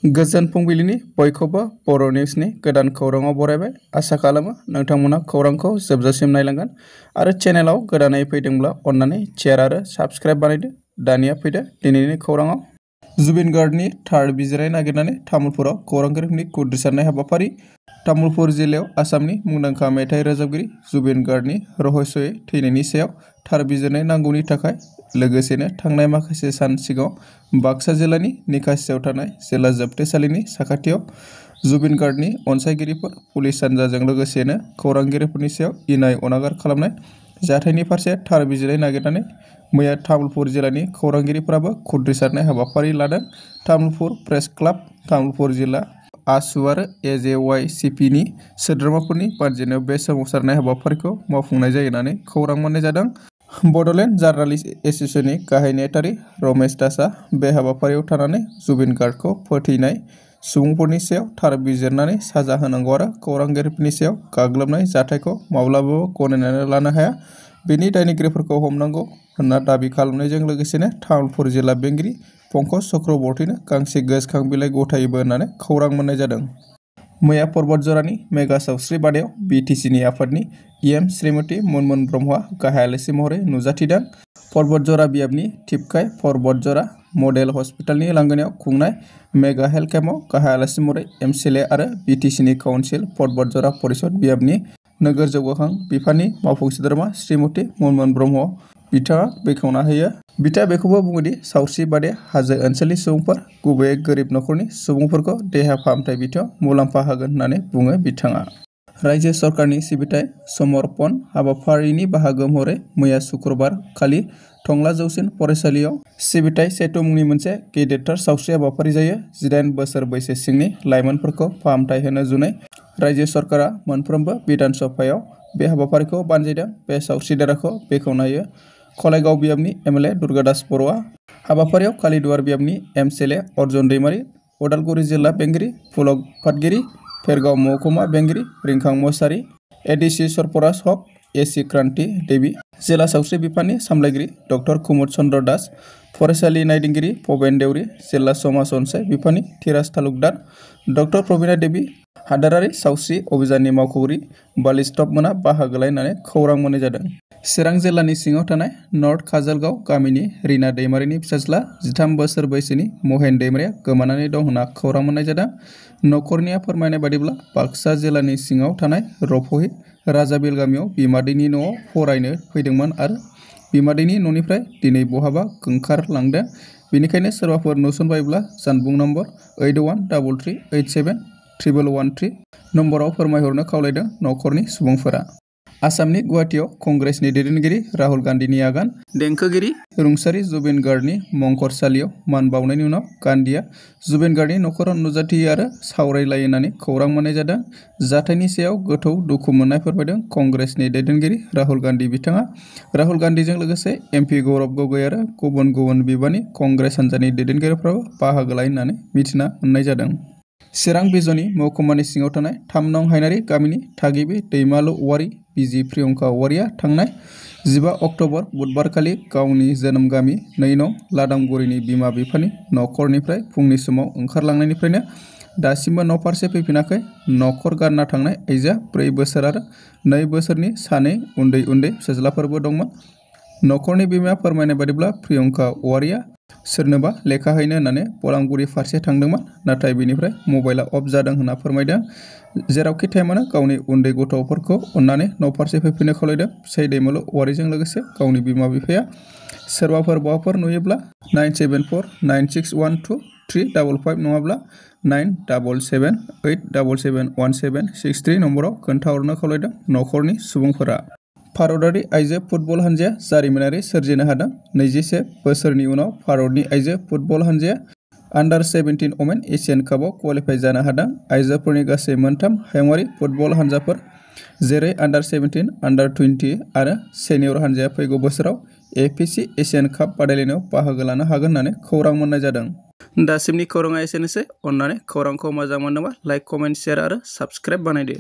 गोजोन फुंबिलिनि बयखौबो बर' निउसनि गोदान खौराङाव बरायबाय। आसा खालामो नोंथांमोना खौरांखौ जोबजासिम नायलांगोन आरो चेनेलाव गोदानै फैदोंब्ला अन्नानै शेयार आरो साबस्क्राइब बानायदो। दानिया फैदो दिनैनि खौराङाव। जुबिन गार्गनि थार बिजिरनाय नागिरनानै तामुलपुराव खौरांगिरिफोरनि खुद्रिसारनाय हाबाफारि। तामुलपुर जिल्लायाव आसामनि मुंदांखा मेथाइ रोजाबगिरि जुबिन गार्गनि रहस्ययै थैनायनि सायाव थार बिजिरनाय नांगौनि थाखाय लोगोसेनो थांनाय माखासे सान सिगाङाव बाक्सा जिल्लानि निकासियाव थानाय जिल्ला जोबथेसालिनि साखाथियाव जुबिन गार्गनि अनसायगिरिफोर, पुलिस हान्जाजों लोगोसेनो खौरांगिरिफोरनि सायाव इनाय अनागार खालामनाय जाथायनि फारसे थार बिजिरनाय नागिरनानै मैया तामुलपुर जिल्लानि खौरांगिरिफोराबो खुद्रिसारनाय हाबाफारि लादों। तामुलपुर प्रेस क्लाब, तामुलपुर जिल्ला आसु आरो AJYCPनि सोद्रोमाफोरनि बानजायनायाव बे सोमावसारनाय हाबाफारिखौ मावफुंनाय जायो होननानै खौरां मोननाय जादों। बड'लेण्ड जार्नालिस्ट एस'सिएशननि गाहाय नेहाथारि रमेश दासआ बे हाबाफारियाव थानानै जुबिन गार्गखौ फोथैनाय सुबुंफोरनि सायाव थार बिजिरनानै साजा होनांगौ आरो खौरांगिरिफोरनि सायाव गाग्लोबनाय जाथायखौ माब्लाबाबो गनायनानै लानो हाया, बेनि दायनिगिरिफोरखौ हमनांगौ होनना दाबि खालामनायजों लोगोसेनो तामुलपुर जिल्ला बेंगिरि पंकज चक्रवर्तीनो गांसे गोसोखां बिलाइ गथायोबो होननानै खौरां मोननाय जादों। मैया पर्बतजरानि मेगा सावस्रि बादायाव BTCनि आफादनि EM श्रीमती मुनमुन ब्रह्मआ गाहाय आलासि महरै नुजाथिदों। पर्बतजरा बियाबनि थिपकाय पर्बतजरा मडेल हस्पिटालनि लांगोनायाव खुंनाय मेगा हेल्थ केम्पआव गाहाय आलासि महरै MCLA आरो BTCनि काउन्सिल पर्बतजरा परिषद बियाबनि नोगोर जौगाखां बिफाननि मावफुं सोद्रोमा श्रीमती मुनमुन ब्रह्म बिथाङा बेखेवना होयो। बिथाङा बेखौबो बुङोदि सावस्रि बादाया हाजो ओनसोलनि सुबुंफोर, गुबैयै गोरिब नखरनि सुबुंफोरखौ देहा फाहामथाय बिथिङाव मुलाम्फा होगोन होननानै बुङो बिथाङा। रायजो सरकारनि सिबिथाइ समर्पन हाबाफारिनि बाहागो महरै मैया सुक्रुबार खालि टंला जौसिन फरायसालियाव सिबिथाइ सेतु मुंनि मोनसे गेदेरथार सावस्रि हाबाफारि जायो। 18 बोसोर बैसो सिंनि लाइमोनफोरखौ फाहामथाय होनो जुनै रायजो सरकारा मोनफ्रोमबो बिधान सभायाव बे हाबाफारिखौ बानजायदों। बे सावस्रि देराखौ बेखेवना होयो खलायगाव बियाबनि MLA दुर्गादास बर'आ। हाबाफारियाव कालिदुवार बियाबनि MCLA अर्जुन दैमारि, उदालगुरि जिल्ला बेंगिरि पुलक पाटगिरि, फेरगाव महकुमा बेंगिरि रिंखां मोसाहारि, ADC सरफराज हक, AC क्रान्ति देबि, जिल्ला सावस्रि बिफाननि सामलायगिरि डॉ कुमुद चन्द्र दास, फरायसालि नायदिंगिरि भबेन देउरि, जिल्ला समाज अनसाय बिफाननि धीराज तालुकदार, डॉ प्रबिना देबि, हादोरारि सावस्रि अभियाननि मावख'गिरि बालिस्टप मोना बाहागो लानानै खौरां मोननाय जादों। चिरां जिल्लानि सिङाव थानाय नर्थ काजलगाव गामिनि रिना दैमारिनि फिसाज्ला 13 बोसोर बैसोनि महेन दैमारिया गोमानानै दं होनना खौरां मोननाय जादों। नखरनिया फोरमायनाय बादिब्ला बाक्सा जिल्लानि सिङाव थानाय रफहि राजाबिल गामियाव बिमादैनि न'आव फरायनो फैदोंमोन आरो बिमादैनि न'निफ्राय दिनै बहाबा ओंखारलांदों। बेनिखायनो सोरबाफोर नुसनबायब्ला जानबुं नम्बर 8133871113 नम्बराव फोरमायहरनो खावलायदों नखरनि सुबुंफोरा। आसामनि गुवाहाटीयाव कंग्रेसनि दैदेनगिरि राहुल गान्धीनि आगान। देंखोगिरि रुंसारि जुबिन गार्गनि मंखरसालियाव मान बावनायनि उनाव गान्धीआ जुबिन गार्गनि नखराव नुजाथियो आरो सावरायलायो होननानै खौरां मोननाय जादों। जाथायनि सायाव गोथौ दुखु मोननाय फोरमायदों कंग्रेसनि दैदेनगिरि राहुल गान्धी बिथाङा। राहुल गान्धीजों लोगोसे MP गौरब गगৈ आरो गुबुन गुबुन बिबाननि कंग्रेस हान्जानि दैदेनगिरिफ्राबो बाहागो लायो होननानै मिथिना मोननाय जादों। चिरां बिजनी महकुमानि सिङाव थानाय 3 नं हायनारि गामिनि थागिबि दैमालु औवारी बिजि प्रियंका औवारीया थांनाय 15 अक्ट'बर बुधबारखालि गावनि जोनोम गामि 2 नं लादामगुरिनि बिमा बिफानि नखरनिफ्राय फुंनि समाव ओंखारलांनायनिफ्रायनो दासिमबो न' फारसे फैफिनाखै। नखर गारना थांनाय आइजोआ 4 बोसोर आरो 2 बोसोरनि सानै उन्दै उन्दै फिसाज्लाफोरबो दंमोन। नखरनि बिमाया फोरमायनाय बादिब्ला प्रियंका औवारीया सोरनोबा लेखा हैनो होननानै बलामगुरि फारसे थांदोंमोन, नाथाय बिनिफ्राय मबाइला अफ जादों होनना फोरमायदों। जेरावखि थाया मानो गावनि उन्दै गथ'फोरखौ अननानै न' फारसे फैफिननो खावलायदों। फिसाइ दैमालु औवारीजों लोगोसे गावनि बिमा बिफाया सोरबाफोर बहाफोर नुयोब्ला 9749612355 नङाब्ला 9778771763 नम्बराव खोन्थाहरनो खावलायदों नखरनि सुबुंफोरा। भारतारि आइजो फुटबल हानजाया जारिमिनारि सोरजिनो हादों। 21 बोसोरनि उनाव भारतनि आइजो फुटबल हानजाया अंडर-17 वमेन एशियान कापआव क्वालिफाइ जानो हादों। आइजोफोरनि गासै 3 हायुङारि फुटबल हानजाफोर जेरै अंडर-17, अंडर-20 आरो सेनियर हानजाया फैगौ बोसोराव AFC एशियान काप बादायलायनायाव बाहागो लानो हागोन होननानै खौरां मोननाय जादों। दासिमनि खौराङा एसेनोसै। अन्नानै खौरांखौ मोजां मोनदोंबा लाइक, कमेन्ट, शेयार आरो साबस्क्राइब बानायदो।